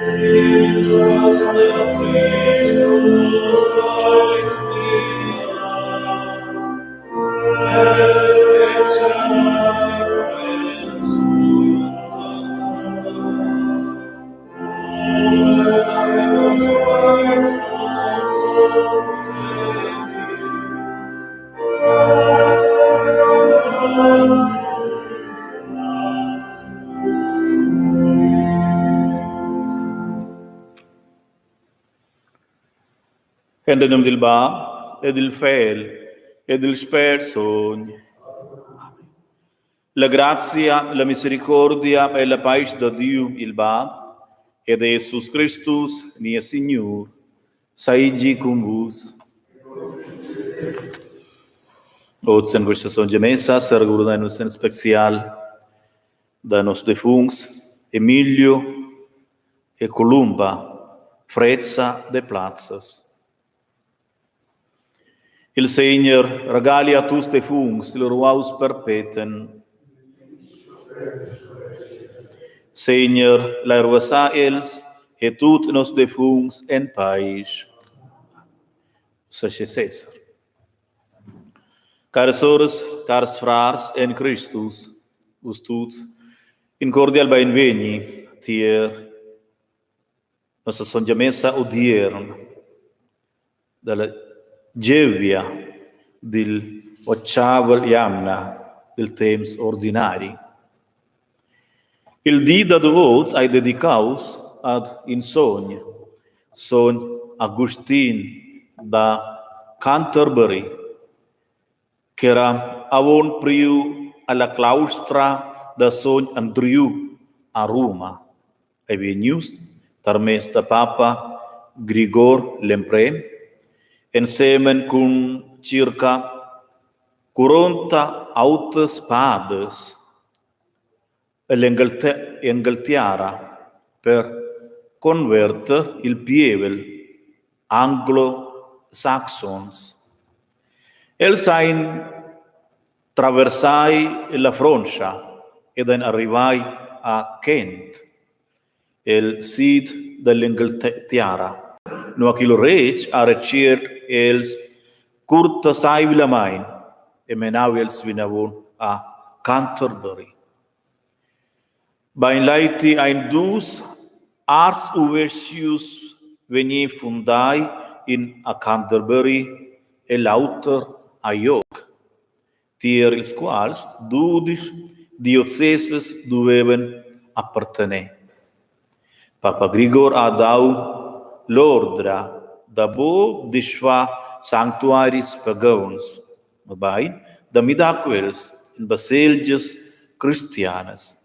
Sils pass da Cristus vais mirar, El fetscha mai quels suandar. Dai nos quals non sun temi, En num dil Bab e dil Fegl e dil Spert Sogn. La grazia, la misericordia e la paisch da Diu, il Bab, e da Jesus Cristus, nies Signur, seigi cun vus. Oz en questa sontga messa seregurdein nus en special da nos defuncts Emilio e Columba Frezza de Plazzas. Il Segner regali a tuts defuncts il ruaus perpeten. Segner, lai ruassar els e tut nos defuncts en paisch. Ussa sesser. Caras soras, cars frars en Cristus, vus tuts, in cordial beinvegni tier nossa sontga messa odiern dalla gievgia dil otgavel jamna dil temps ordinari. Il di dad oz ei dedicaus ad in sogn, sogn Agustin da Canterbury, ch'era avon priu alla claustra da sogn Andriu a Ruma, ei vegnius tarmess da papa Grigor l'emprem ensemen cun circa curonta auters paders ell'Engaltiara per converter il pievel anglosaxons. Els ein traversai la Frontscha ed ein arrivai a Kent, el sid dall'Engaltiara, nua ch'il retg ha retschiert els curtaseivlamein e menau els vinavon a Canterbury. Beinleiti ein dus arz-uvestgius vegni fundai, in a Canterbury e l'auter a York, tier ils quals dudisch diocesas duevan appartener. Papa Grigor ha dau l'ordra da buc disfar sanctuaris pagauns, mobein da midar quels en baselgias cristianas.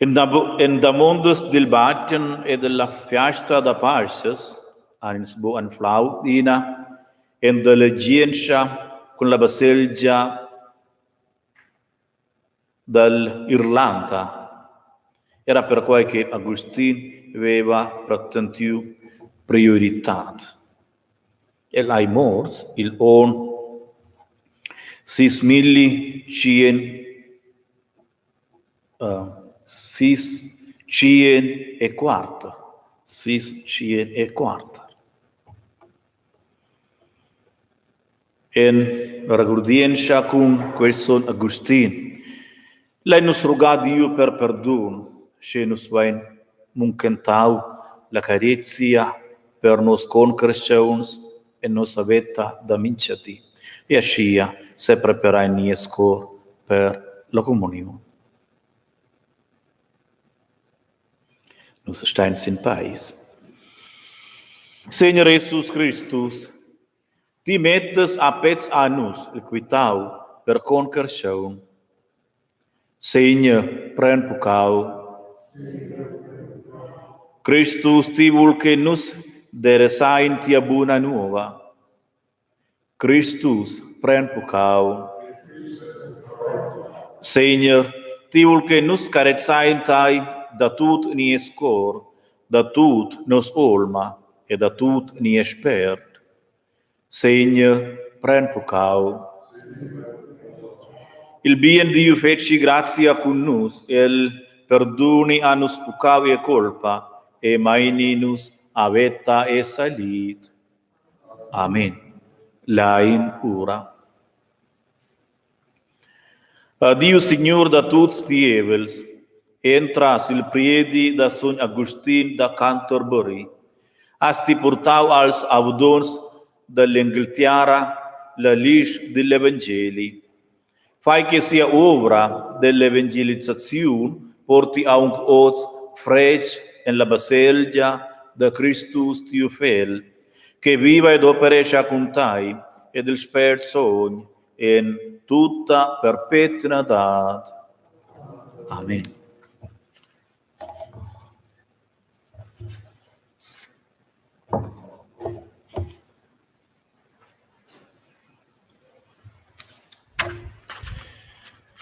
En, en damondas dil batten e dalla fiasta da Pascas han ins buc anflau ina entelgientscha cun la baselgia dall'Irlanda, era perquai che Agustin veva pretendiu prioritad. El ei morts igl onn sismilli tschien sis tschien e quatter, sis tschien e quatter. En regurdientscha cun quei sogn Agustin lein nus rugar Diu per perdun, sche nus vein munchentau la carezia per nos concarstgauns en nossa veta da mintgadi e aschia sepreparein nies cor per la communiun. Nus stein sin peis. Segner Jesus Cristus, ti mettes a pez a nus il quitau per concarstgaun. Segner, pren puccau. Cristus, ti vul che nus derasein tia buna nova. Cristus, pren puccau. Segner, ti vul che nus carezein tei da tut nies cor, da tut nos olma e da tut nies spert. Segner, pren puccau. Il bien Diu fetschi grazia cun nus, el perduni a nus puccau e culpa e meini nus a veta e salit. Amen. Lein ura. A Diu Signur da tuts pievels, entras il priedi da sogn Agustin da Canterbury, has ti purtau als avdonts dall'Engheltiara la glisch digl evangeli. Fai che sia ovra dell'evangelisaziun porti aunc oz fretg en la baselgia da Cristus tiu Fegl, che viva ed operescha cun tai ed il Spert Sogn en tutta perpetnadad. Amen.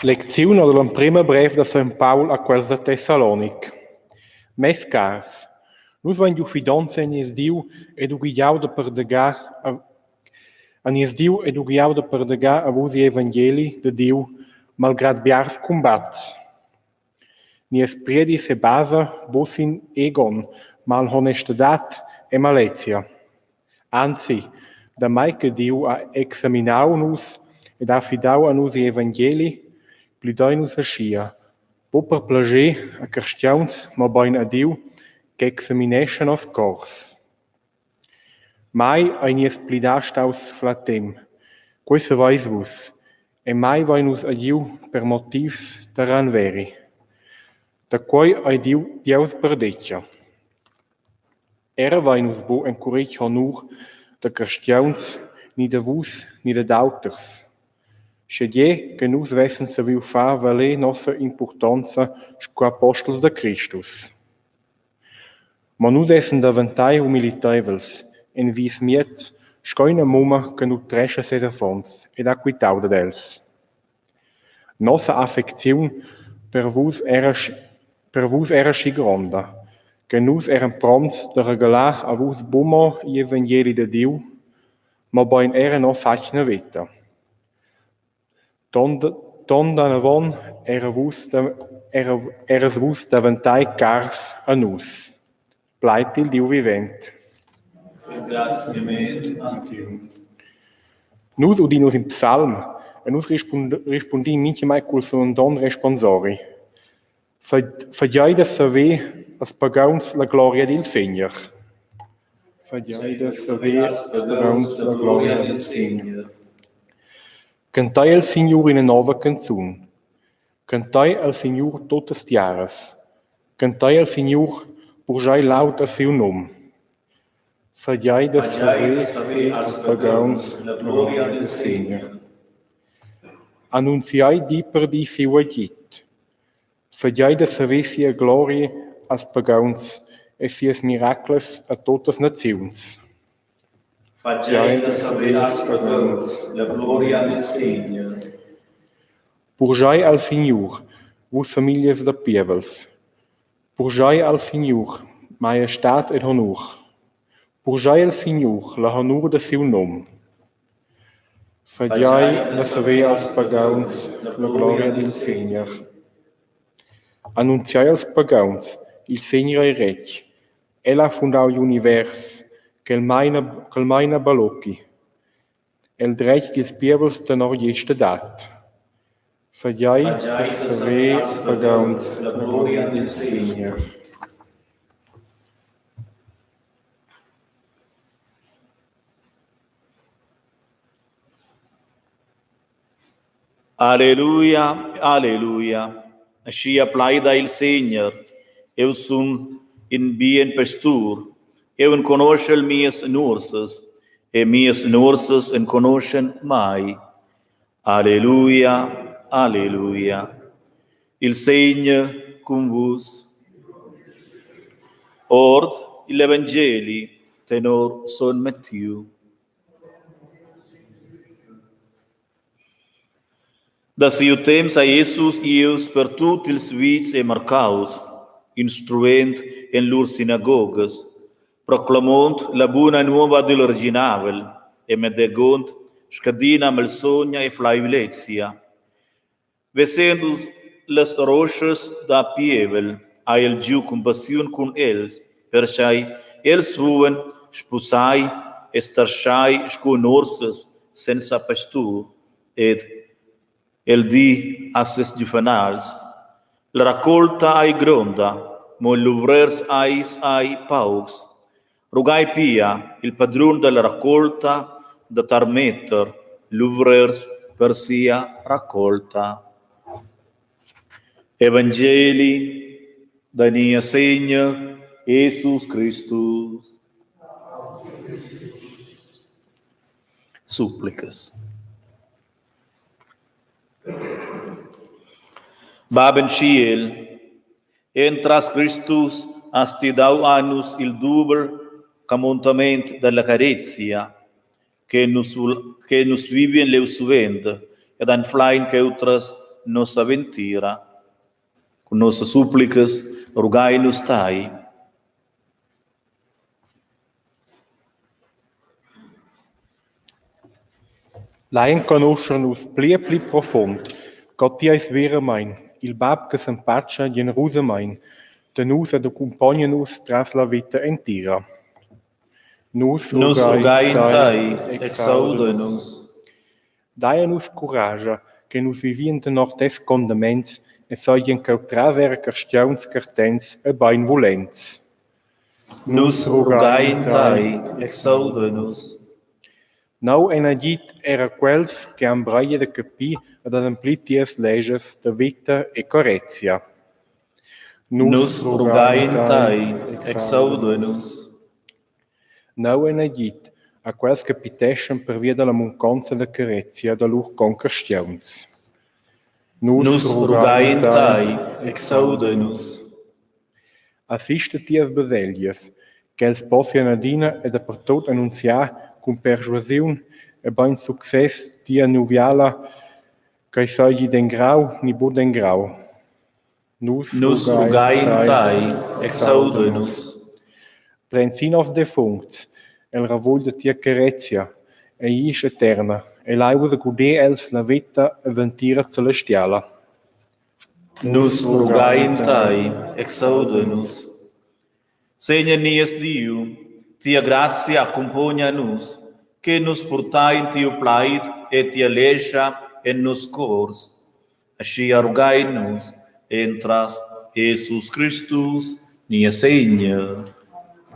Lecziun or dall'emprema brev da sogn Paul a quels da Tessalonic. Mes cars, nus vein giu fidonza en nies Diu ed ughegiau da perdegar a A nies Diu ed ughegiau da perdegar a vus igl evangeli da Diu malgrad biars cumbats. Nies priedi sebasa buc sin egon, malhonestadad e malezia. Anzi, damai che Diu ha examinau nus ed ha affidau a nus igl evangeli, plidein nus aschia, buc per plascher a carstgauns, mobein a Diu che examinescha nos cors. Mai ei nies plidar staus flatem, quei saveis vus, e mai vein nus agiu per motivs da ranveri. Da quei ei Diu Dieus perdetga. Era vein nus buc encuretg honur da carstgauns ni da vus ni dad auters. Schegie che nus vessen saviu far valer nossa impurtonza sco apostels da Cristus. Mo nus essan daventai humiliteivels en vies miez sco ina mumma che nutrescha ses affons ed ha quitau dad els. Nossa affecziun per vus era per vus era schi gronda, che nus eran promts da regalar a vus buca mo igl evangeli da Diu, mobein era nossa atgna veta. Tondanavon era vus eras vus daventai cars a nus. Plaid dil Diu vivent. Nus udin uss in psalm e nus rispundin mintgamai cul suandont responsori. Fagei da saver als pagauns la gloria dil Segner. Fagei da saver als pagauns la gloria dil Segner. Cantei al Signur ina nova canzun. Cantei al Signur tuttas tiaras. Cantei al Signur, purschei laud a siu num. Fagei da saver als pagauns la gloria dil Segner. Annunziei di per di siu agid. Fagei da saver sia gloria als pagauns e sias miraclas a tuttas naziuns. Fagei da saver als pagauns la gloria dil Segner. Purschei al Signur, vus famiglias da pievels. Purschei al Signur maiestad ed honur. Purschei al Signur la honur da siu num. Fagei da saver als pagauns la gloria dil Segner. Annunziei als pagauns, il Segner ei retg. El ha fundau igl univers, ch'el meina, ch'el meina balocchi. El dretg dils pievels tenor gestadad. Fagei da saver als pagauns la gloria dil Segner. Alleluia, alleluia. Aschia plaida il Segner. Eu sun in bien pastur. Eu enconoschel mias nuorsas e mias nuorsas enconoschen mai. Alleluia, alleluia. Il Segner cun vus. Ord il Evangeli tenor Son Mattiu. Da siu temps ha Jesus ius per tut ils vitgs e marcaus, instruend en lur sinagogas, proclamond la buna nova dil reginavel e medegond scadina malsogna e fleivlezia. Vesend las roschas da pievel, ha el giu cumpassiun cun els, pertgei els fuvan spussai e starschai sco nuorsas senza pastur. Ed el di a ses giuvenals: La raccolta ei gronda, mo luvrers eis ei paucs. Rugai pia il padrun dalla raccolta da tarmetter luvrers per sia raccolta. Evangeli da nies Segner Jesus Cristus. Supplicas. Bab en tschiel, entras Cristus has ti dau a nus il dubel camontament dalla carezia, che nus, che nus vivien leu suvent ed anflein cheutras nossa ventira. Cun nossas supplicas rugain nus tei. Lai enconuscher nus pli e pli profund, co ti eis veramein il bab che s'empatscha generusamein da nus ed accumpogna nus tras la veta entira. Nus Nus rugain tei, exauda nus. Dai a nus curascha che nus vivien tenor tes condaments e seigien cheutras era carstgauns cartents e beinvulents. Nus rugain tei, exauda nus. Neu en agid era quels che han breigia da capir ed ademplir tias leschas da veta e carezia. Nus rugain tei, exauda nus. Neu en agid a quels che piteschan pervia dalla munconza da carezia da lur concarstgauns. Nus rugain tei, exauda nus. Assista tias baselgias, ch'els possian adina e dapertut annunziar cun perschuasiun e bein success tia nuviala, ch'ei seigi d'engrau ni buc d'engrau. Nus rugain tei, exauda nus. Pren si nos defuncts el ravugl da tia carezia e glisch eterna e lai ussa guder els la veta e ventira celestiala. Nus rugain tei, exauda nus. Segner nies Diu, tia grazia accumpogna nus, che nus purtein tiu plaid e tia lescha en nos cors. Aschia rugain nus entras Jesus Cristus, nies Segner.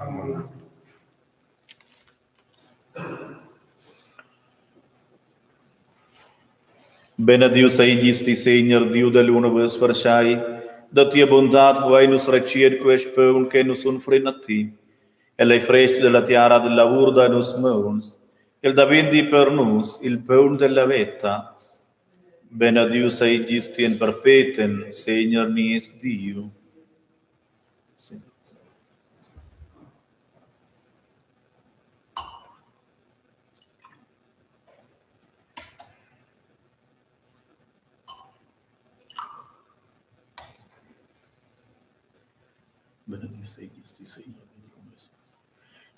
Amen. Benediu seigis ti, Segner, Diu da l'univers, perchei da tia buntad havein nus retschiert quest paun che nus unfrin a ti. El ei frestg dalla tiara dil lavur da nos mauns. El davendi per nus il paun della veta. Benediu seigis ti en perpeten, Segner nies Diu.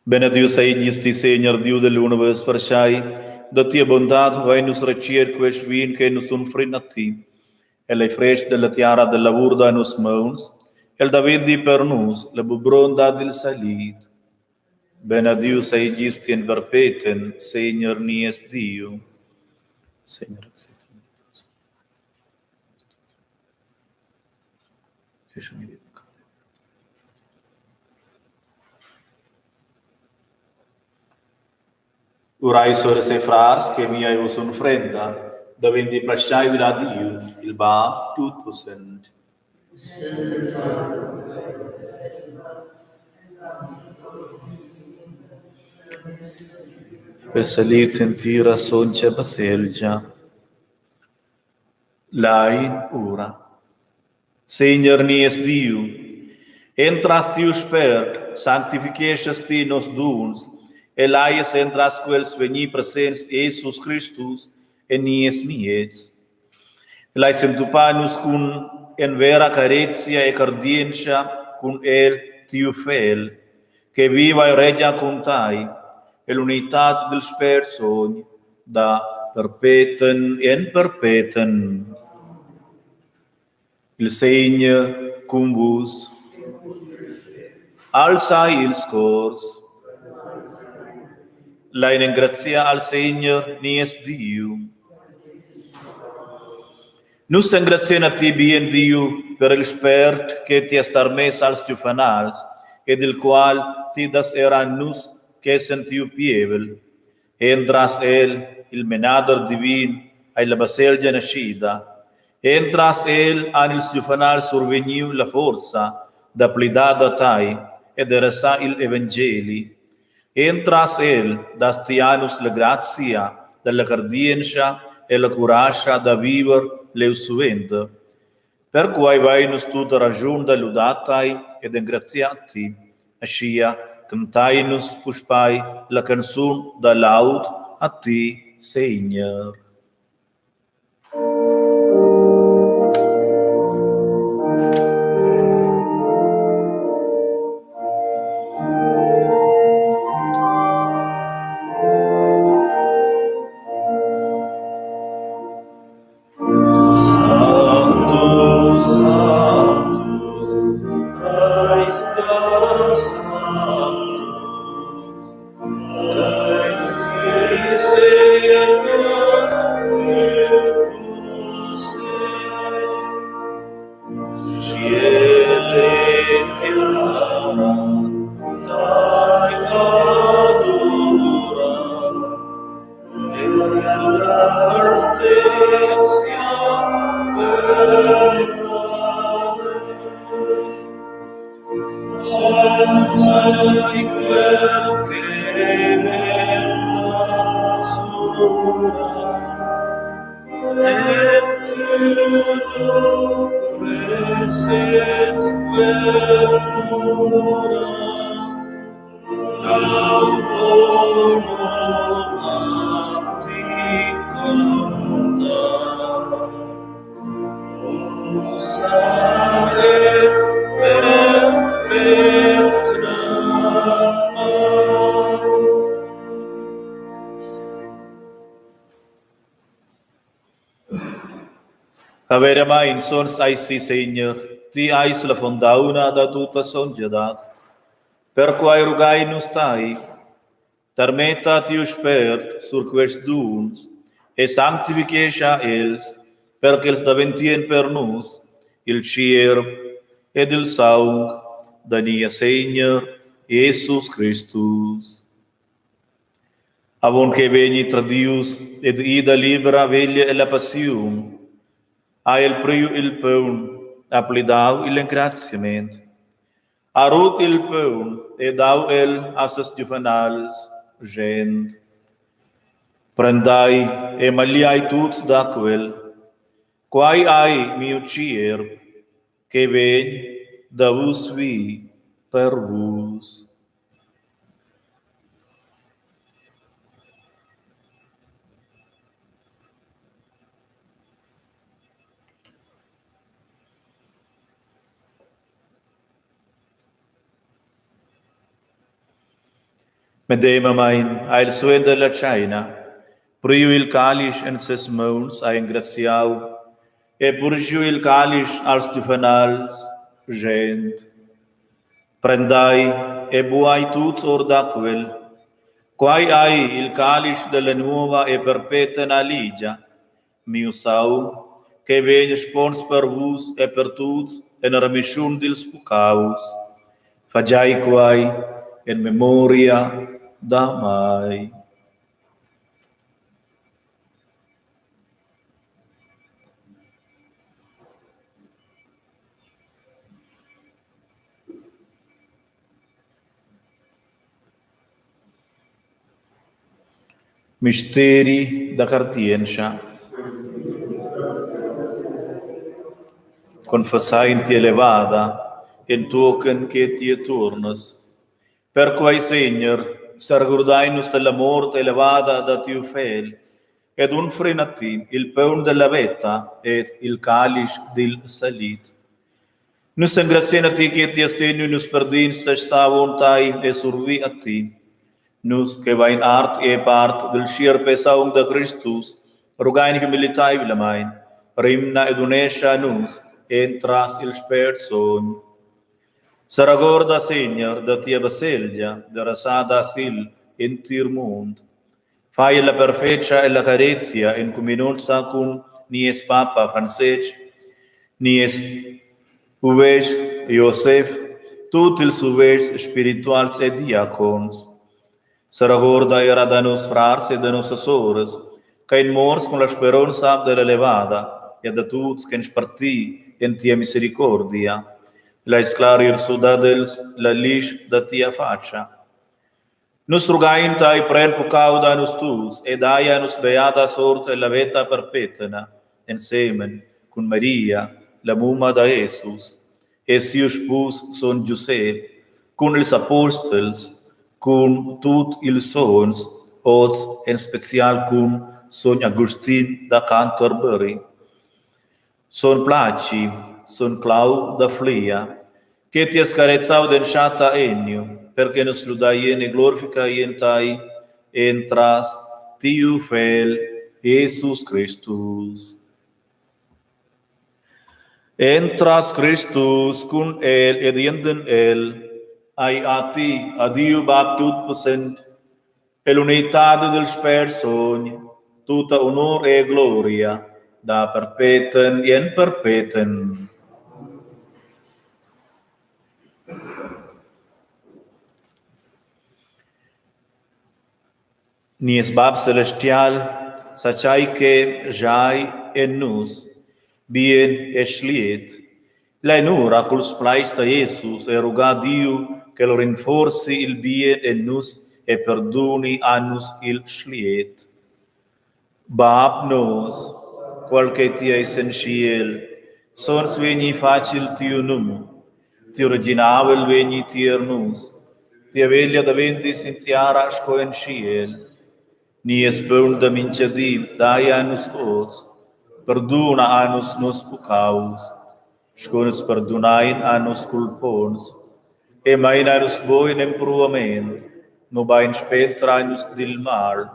Benediu seigis ti, Segner, Diu digl univers, pertgei da tia buontad havein nus retschiert quest vin che nus unfrin a ti. El ei frestg dalla tiara da lavur da nos mauns, el davendi per nus la bubronda dil salit. Benediu seigis ti en perpeten, Segner nies Diu. Segner, Urai soras e frars che mia ei uss unfrenda, davendi plascheivla a Diu, il Bab tutpussent. Per salit entira sontga baselgia. Lein ura. Segner nies Diu, entras tiu Spert sanctificheschas ti nos duns e laies entras quels vegnir presents Jesus Cristus en nies miez. Lai s'entupar nus cun en vera carezia e cardientscha cun el, tiu Fegl, che viva e regia cun tai ell'unitad dil Spert Sogn da perpeten en perpeten. Il Segner cun vus. Alzai ils cors. Lein engraziar al Segner nies Diu. Nus engraziein a ti, bien Diu, per il spert che ti has tarmess als giufanals ed il qual ti das era a nus che essen tiu pievel. Entras el, il menader divin, ei la baselgia naschida. Entras el han ils giufanals survegniu la forza da plidar da tai e derasar igl evangeli. Entras el das ti a nus la grazia dalla cardientscha e la curascha da viver leusuenter. Perquei vein nus tutta raschun da ludar tei ed engraziar a ti. Aschia cantein nus puspei la canzun da laud a ti, Segner. Veramaing sons ais ti, Segner, ti ais la fondauna da tutta sontgadad. Perquai rugain nus tai, Tarmetta tiu Spert sur quests duns e sanctifichescha els, per ch'els daventien per nus il tgierp ed il saung da nies Segner Jesus Cristus. Avon che vegni tradius ed ida libra veglia ella passiun, ha el priu il paun, ha plidau igl engraziament Ha rut il paun e dau el a ses giuvenals, schend: Prendai e magliai tuts da quel. Quai ei miu tgierp che vegn da vus vi per vus. Medemamein ha el suenter la tscheina priu il calisch en ses mauns, ha engraziau e purschiu il calisch als giuvenals, schend: Prendai e buai tuts or da quel. Quai ei il calisch dalla nova e perpetna ligia, Miu saung, che vegn spons per vus e per tuts en remischun dils puccaus, fagiai quai en memoria da mei. Misteri da cartientscha. Confessain tia levada entochen che ti tuornas. Perquei, Segner, seregurdein nus dalla mort e levada da tiu Fegl ed unfrin a ti il paun dalla veta ed il calisch dil salit. Nus engraziein a ti che ti has teniu nus perdins da star avon tei e survir a ti. Nus che vein art e part dil tgierp e saung da Cristus, rugain humiliteivlamein, rimna ed unescha a nus. entras il Spert Sogn. Seregorda, Segner, da tia baselgia, derasada sigl entir mund. Fai ella perfetga ella carezia en cuminonza cun nies papa Francestg, nies uvestg Josef, tut ils uvestgs spirituals e diacons. Seregorda era da nos frars e da nossas soras, ch'ein morts cun la speronza dalla levada e da tuts ch'ein sparti en tia misericordia. Lai sclarir sur dad els la glisch da tia fatscha. Nus rugain tai pren puccau da nus tuts e dai a nus beada sort ella veta perpetna, ensemen cun Maria, la mumma da Jesus, e siu spus sogn Giusep, cun ils apostels, cun tut ils sogns, oz en special cun sogn Augustin da Canterbury. Sogn Placi, sogn Clau da Flia, che ti has carezau d'entschatta enniu, per che nus ludaien e glorificaien tai entras tiu Fegl Jesus Cristus. Entras Cristus cun el ed enten el, hai a ti, a Diu Bab tutpussent, e l'unitad del Spert Sogn, tutta honor e gloria da perpeten en perpeten. Nies Bab celestial sa tgei che giai en nus, bien e schliet. Lein ura culs plaids da Jesus e rugar Diu ch'el rinforzi il bien en nus e perduni a nus il schliet. Bab nos, qual che ti eis en tschiel, sogns vegni fatg il tiu num. Tiu reginavel vegni tier nus. Tia veglia daventi sin tiara sco en tschiel. Nies paun da mintga di dai a nus oz. Perduna a nus nos puccaus, sco nus perdunein a nos culponts. E meina nus buc in empruament, mobein spentra nus dil mal,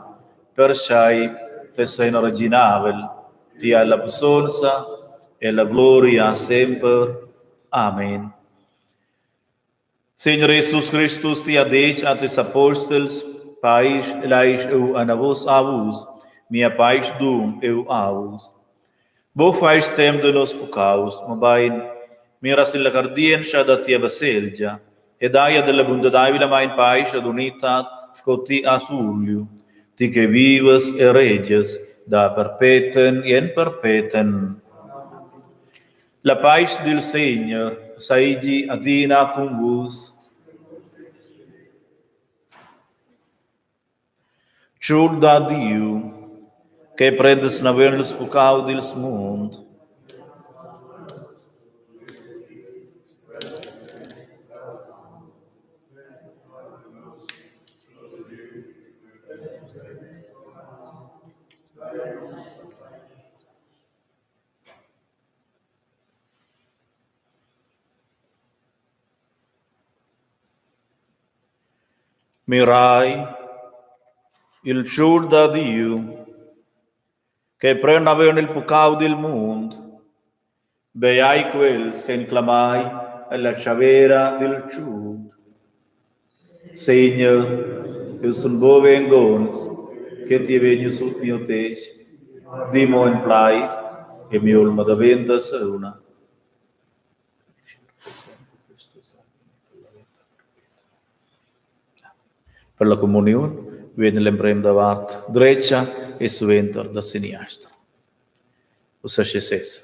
pertgei tes ein reginavel, ti hai la pussonza e la gloria semper. Amen. Segner Jesus Cristus, ti ha detg a tes apostels, Paisch laisch eu anavos a vus, mia paisch dun eu a vus. Buc fai stem da nos puccaus, mobein mira sin la cardientscha da tia baselgia e dai ad ella bundadaivlamain paisch ed unitad sco ti has vuliu, ti che vivas e regias da perpeten en perpeten. La paisch dil Segner seigi adina cun vus. Tschur da Diu, che prendes naven il spuccau dils mund. Mirai, il tschur da Diu, che pren naven il puccau dil mund, beai quels ch'ein clamai ella tschavera dil tschut. Segner, jeu sun buc vengonz che ti vegnis sut miu tetg, di mo in plaid e mi'olma daventa sauna. Per la communiun vegn l'emprem da vart dretga e suenter da seniastra. Ussa sche sesa.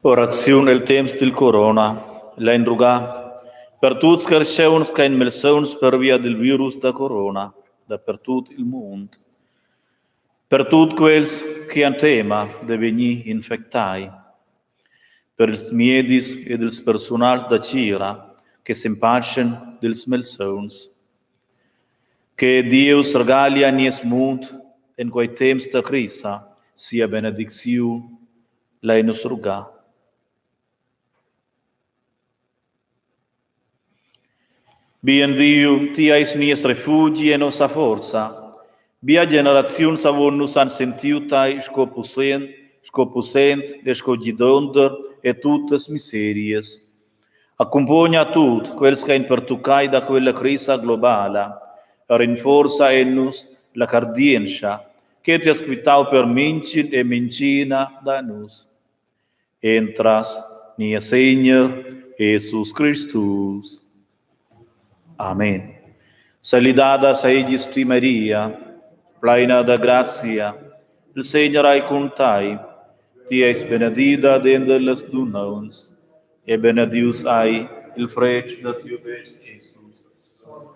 Oraziun el temps dil corona. Lein rugar per tuts carstgauns ch'ein malsauns pervia dil virus da corona dapertut il mund. Per tut quels che han tema da vegnir infectai. Per ils miedis ed ils persunals da tgira che s'empachen dils malsauns. Che Dieus regali a nies mund en quei temps da crisa sia benedicziun, lein nus rugar. Bien Diu, ti eis nies refugi e nossa forza. Bia generaziuns avon nus han sentiu tei sco pussent, sco pussent e sco gidonder e tuttas miserias. Accumpogna tut quels ch'ein pertuccai da quella crisa globala e rinforza en nus la cardientscha che ti has quitau per mintgin e mintgina da nus. Entras nies Segner Jesus Cristus. Amen. Salidada seigis ti Maria, pleina da grazia, il Segner ei cun tei. Ti eis benedida denter las dunnauns e benedius ei il fretg da tiu best Jesus.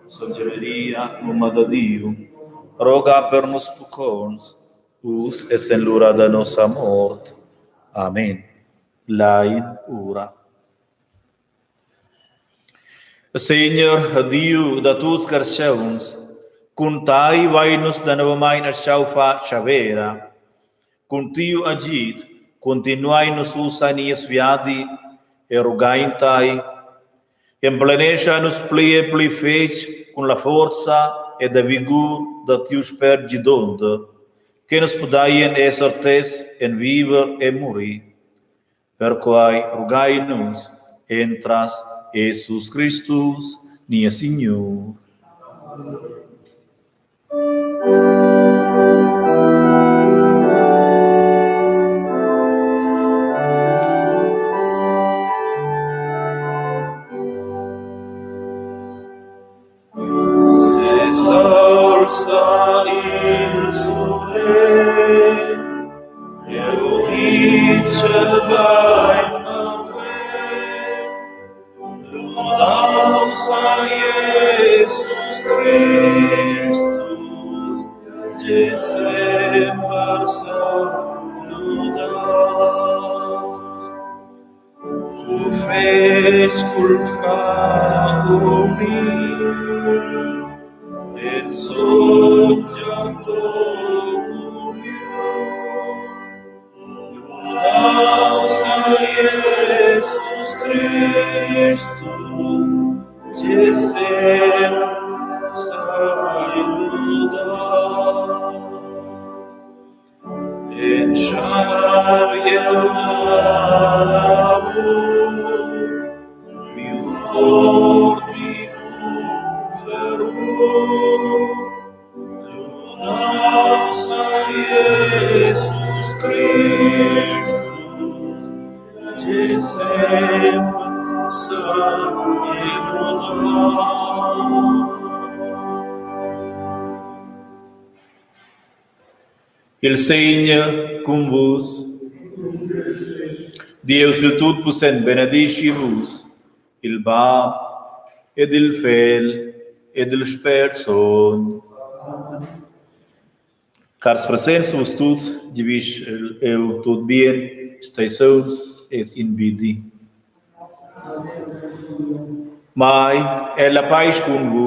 Sontga Maria, mumma da Diu, roga per nus pucconts, uss es en l'ura da nossa mort. Amen. Lein ura. Segner, Diu da tuts carstgauns, cun tai vain nus danovamein aschau far tschavera. Cun tiu agid continuein nus ussa nies viadi e rugain tai. Emplenescha nus pli e pli fetg cun la forza e da vigur da tiu spert gidonter. che nus pudaien esser tes en viver e murir. Perquai rugain nus entras Jesus Cristus, nies Signur. Sesaulza il sulegl, jeu ditgel bein marvegl, Ludaus a Jesus Cristus, December saludaus. Cu fetg cul frar unir en sontga communiun. Ludaus a Jesus Cristus, che semper sei ludaus. En schar jeu la lavur, miu cor di cun fervur, Ludaus a Jesus Cristus, che semper sei ludaus. Il Segner cun vus. Dieus il Tutpussent benedischi vus, il Bab ed il Fegl ed il Spert Sogn. Cars presents, vus tuts, giavisch eu tut bien, stei sauns ed in bi di. Mai è la paisch cun vus.